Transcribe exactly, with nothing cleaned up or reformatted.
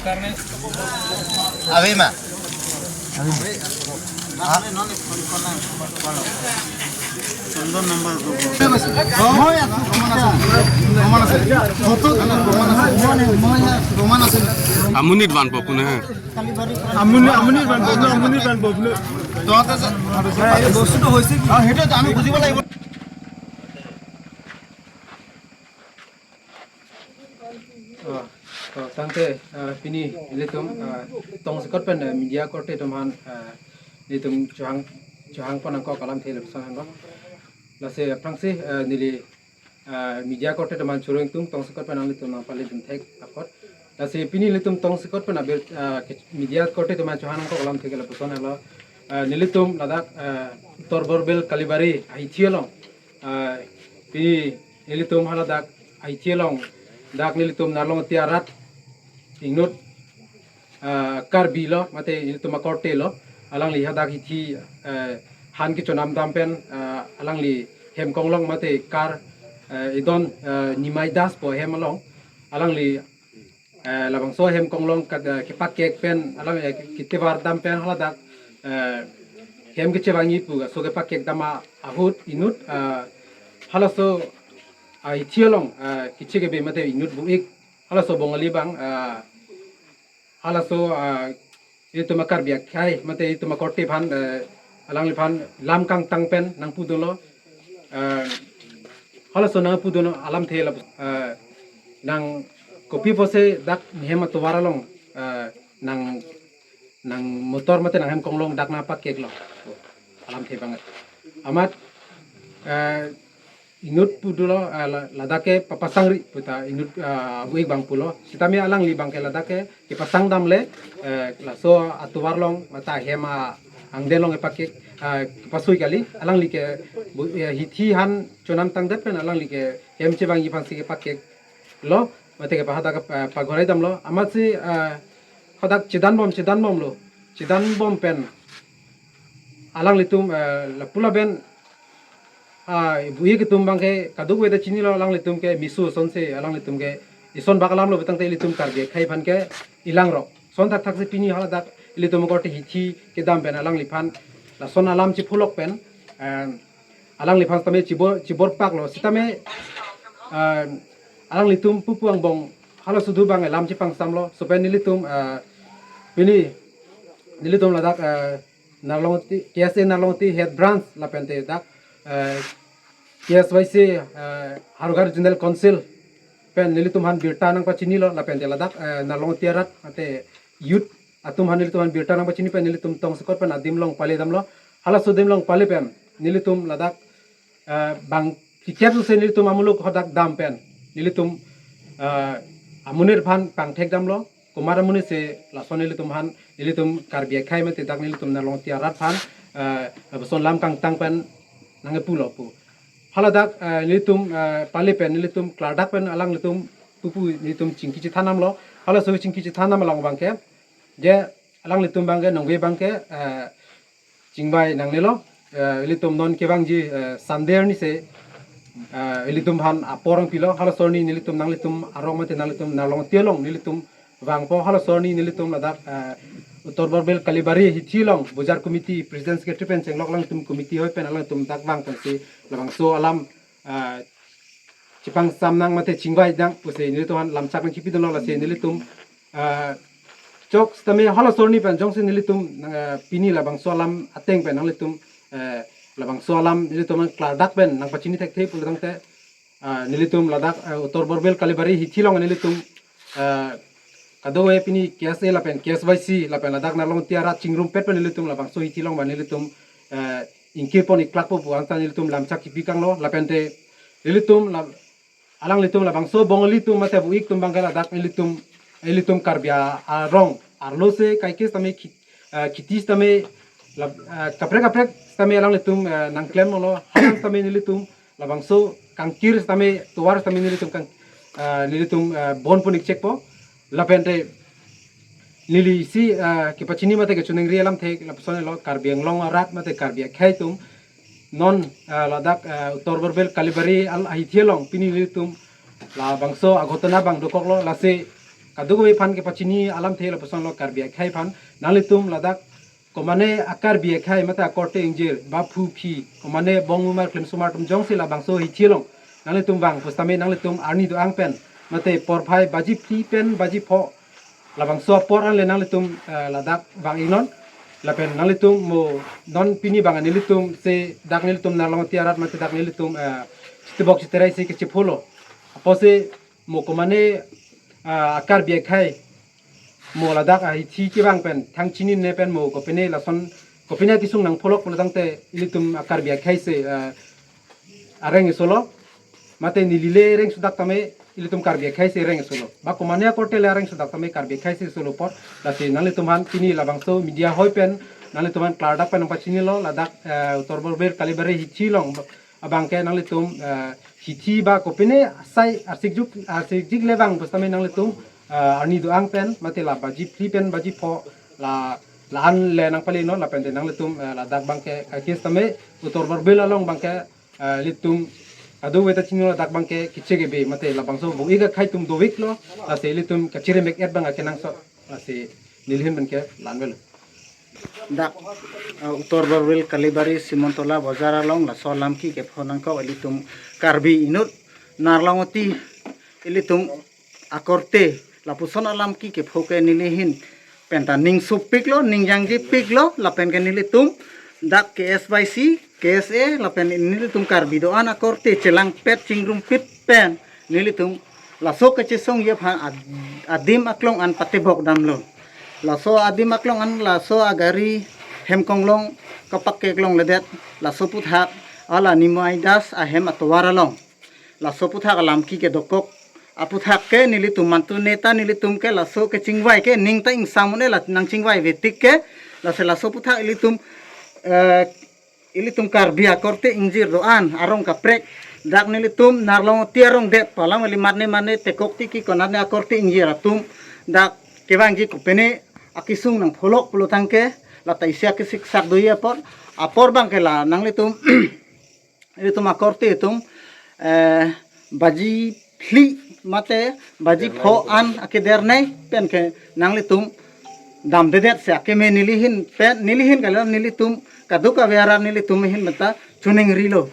Ave ma? Amonit vanpo kune he. Amonit, amonit vanpo, amonit vanpo. বস্তুটো হৈছে কি? অ, সেইটো আমি বুজিব লাগিব। অ, অ, tangte, অ, pini ilitum, O, tongsekot pen, O, media korte atum aphan, O, ilitum chohang, chohang pon nangkok alamthe lapuson henlo. Lasi aphrangsi, O, neli, O, media korte atum aphan choro ingtung tongsekot pen nanglitum nangpale dun thek apot. Lasi pini ilitum tongsekot pen abir, O, ke-, media korte atum aphan chohang nangkok alamthe ke lapuson henlo. O, nelitum ladak, O, Uttar Borbil Kalibari ahithi along, O, pini nelitum haladak ahithi along, dak nelitum Narlongti arat inut, ah, Karbi lo, mate nelitum akorte lo, alangli hadak hithi, eh, han kechonam dam pen, ah, alangli hem konglong mate kar, eh, idon, eh, Nimai Das pu ahem along, alangli, eh, labangso hem konglong kat, eh, kepakek pen, alang, eh, ketevar dam pen haladak, eh, hem kechevangji pu, so kepakek dam ahut inut, eh, halaso, ah, hithi along, eh, keche kebe mate inut bu-ik, halaso Bongali abang, eh, halaso, ah, itum a-Karbi akhei, mate itum akorte aphan, eh, alangliphan lam kangtang pen nangpudunlo, eh, halaso nangpudun alamthe la, eh, nang kopi pusi dak nehem atovar along, eh, nang, nang motor mate nang hem konglong dak nangpakeklo. Alamthe abang. Amat, eh, inut pudunlo, eh, la-, ladak ke papasangri puta inut, eh, abu-ik abang pulo. Sitame alangli abang ke ladak ke kepasang damle, eh, laso atovar along mate hem angdeng along kepakek, eh, kepasui kali. Alangli ke bu-, eh, hithi han chonam tangdet pen alangli ke hem chevangji aphansi kepakeklo. Mate kepa hadak, eh, pagorai damlo. Amatsi, eh, hadak chedan bom, chedan bomlo. Chedan bom pen alanglitum, eh, lapu laben, ah, bu-ik atum abang ke kadokave ta chinilo, alanglitum ke misu asonsi, alanglitum ke ison bak alam lo, betang te ilitum Karbi akhei aphan ke ilang rok. Ason thakthak si pini haladak ilitum akorte hithi kedam pen alangliphan lason alam chipulok pen, eh, alangliphan sitame chibor, chiborpaklo. Sitame, eh, alanglitum pupu angbong halaso do abang lam chipangsamlo. Laso pen nelitum, eh, pini nelitum ladak, eh, Narlongti, K S A Narlongti Head Branch lapen te dak, eh, K S Y C, eh, Howraghat Regional Council pen nelitum aphan birta nangpachinilo lapen te ladak, eh, Narlongti arat mate youth atum aphan nelitum aphan birta nangpachini pen nelitum tongsekot pen adim along pale damlo. Halaso adim along pale pen nelitum ladak, eh, bang tiket luse nelitum amuluk hadak dam pen nelitum, eh, amonit aphan pangthek damlo. Komat amonit si lason nelitum aphan, nelitum Karbi akhei mate dak nelitum Narlongti arat aphan, eh, lapuson lam kangtang pen nangkepulo pu. Haladak, eh, nelitum, eh, pale pen nelitum klardak pen alanglitum pupu nelitum chingki chethan damlo. Halaso chingki chethan dam along abang ke, je alanglitum abang ke nongve abang ke, eh, chingvai nangnelo, eh, ilitum non kevangji, eh, Sunday arni si, eh, ilitum aphan apor nangpilo, halaso arni nelitum nanglitum arong mate nanglitum Narlongti along nelitum vangpo, halaso arni nelitum ladak, eh, Uttar Borbil Kalibari hithi along Bojar Committee President Secretary pen chenglok alangtum committee hoi pen alangtum dak vang pensi labangso alam, eh, chipangsam nang mate chingvai nang pusi nelitum aphan lamchak nangkipidunlo. Lasi nelitum, eh, chok sitame halaso arni pen jongsi nelitum, eh, pini labangso alam ateng pen nanglitum, eh, labangso alam nelitum klardak pen nangpachini thekthe pulo tangte, eh, nelitum ladak, eh, Uttar Borbil Kalibari hithi along nelitum, eh, kadokave pini K S A lapen K S Y C lapen ladak Narlongti arat chingrumpet pen nelitum labangso hithi along ba nelitum, eh, ingkir pon iklakpo pu anta nelitum lamchak kipi kanglo lapen te nelitum la-, alanglitum labangso Bongali atum mate bu-ik atum abang ke ladak nelitum, nelitum Karbi a-, arong arlo si kaike sitame khi-, eh, kheti sitame lab-, eh, kaprek kaprek sitame alanglitum, eh, nangklemlo, halang sitame nelitum labangso kangkir sitame tovar sitame nelitum kang, eh, nelitum, eh, bon pon ikchekpo. Lapen te neli isi, eh, kepachini mate kechoningri alamthe lapuson lo, Karbi Anglong arat mate Karbi akhei atum non, eh, ladak, eh, Uttar Borbil Kalibari al ahithi along pini nelitum labangso aghotona abang dokoklo. Lasi Kadokave aphan kepachini alamthe lapuson lo, Karbi akhei aphan nanglitum ladak komane a-Karbi akhei mate akorte ingjir ba phu phi komane bong umar klemsomar atum jongsi labangso hithi along nanglitum vang pusitame nanglitum arni do-ang pen mate porphai baji phli pen baji pho labangso apor anle nanglitum, eh, ladak vang-iknon. Lapen nanglitum mo non pini abang nelitum se dak nelitum Narlongoti arat mate dak nelitum, eh, Chitebok Chiterai se kechepholo. Apotsi mo komane, ah, a-Karbi akhei mo ladak ahithi kevang pen thang chinine pen mo kopine lason kopine akesung nangpholok pulotangte ilitum a-Karbi akhei se, ah, areng isolo. Mate neli le reng sudak tame ilitum Karbi akhei se reng isolo. Ba komane akorte le areng sudak tame Karbi akhei se isolo apot. Lasi nanglitum aphan pini labangso media hoi pen nanglitum aphan klardak pen nangpachinilo ladak, eh, Uttar Borbil Kalibari hithi along abangke nanglitum, eh, hithi ba kopine asai arsikjuk arsikjik le vang pusitame nanglitum, eh, arni do-ang pen mate la baji phli pen baji pho la la-an le nangpalenon lapente nanglitum, eh, ladak abangke kakis tame Uttar Borbil along abangke, eh, ilitum kadokave ta chinilo ladak abangke kechegebe mate labangso bong-ik akhei atum do-iklo, lasi ilitum kachirim bek et abang akenangsot, lasi neli ahin pen ke la-an avelo. Dak, eh, Uttar Borbil Kalibari Simontola Bojar along laso alam ke kepho nangkok ilitum Karbi inut Narlongoti ilitum akorte lapuson alam ke kepho ke neli ahin penta ning sopiklo, ning jangjepiklo, lapen ke nelitum dak K S Y C, K S A, lapen nelitum Karbi do-an akorte chelangpet chingrumpit pen nelitum laso kachesongji aphan ad-, adim aklong an patebok damlo. Laso adim aklong an laso agari hem konglong kapak keklongledet laso aputhak hala Nimai Das ahem atovar along. Laso aputhak alam ke kedokok aputhak ke nelitum mantu neta nelitum ke laso kechingvai ke ning ta ingsam un-e la nangchingvai vetik ke, lasi laso aputhak ilitum, eh, ilitum Karbi akorte ingjir do-an arong kaprek dak nelitum Narlongoti arong det pu alam kali, mane mane tekok tiki konatne akorte ingjir atum dak kevangji kopine akesung nangpholok pulotangte lata isi akesik sak doji apor, apor abangke la nanglitum ilitum akorte atum, eh, baji phli mate baji pho an akedernei pen ke nanglitum damdedet se akeme neli ahin pen, neli ahin kali, nelitum kadokave arat nelitum ahin penta choningrilo.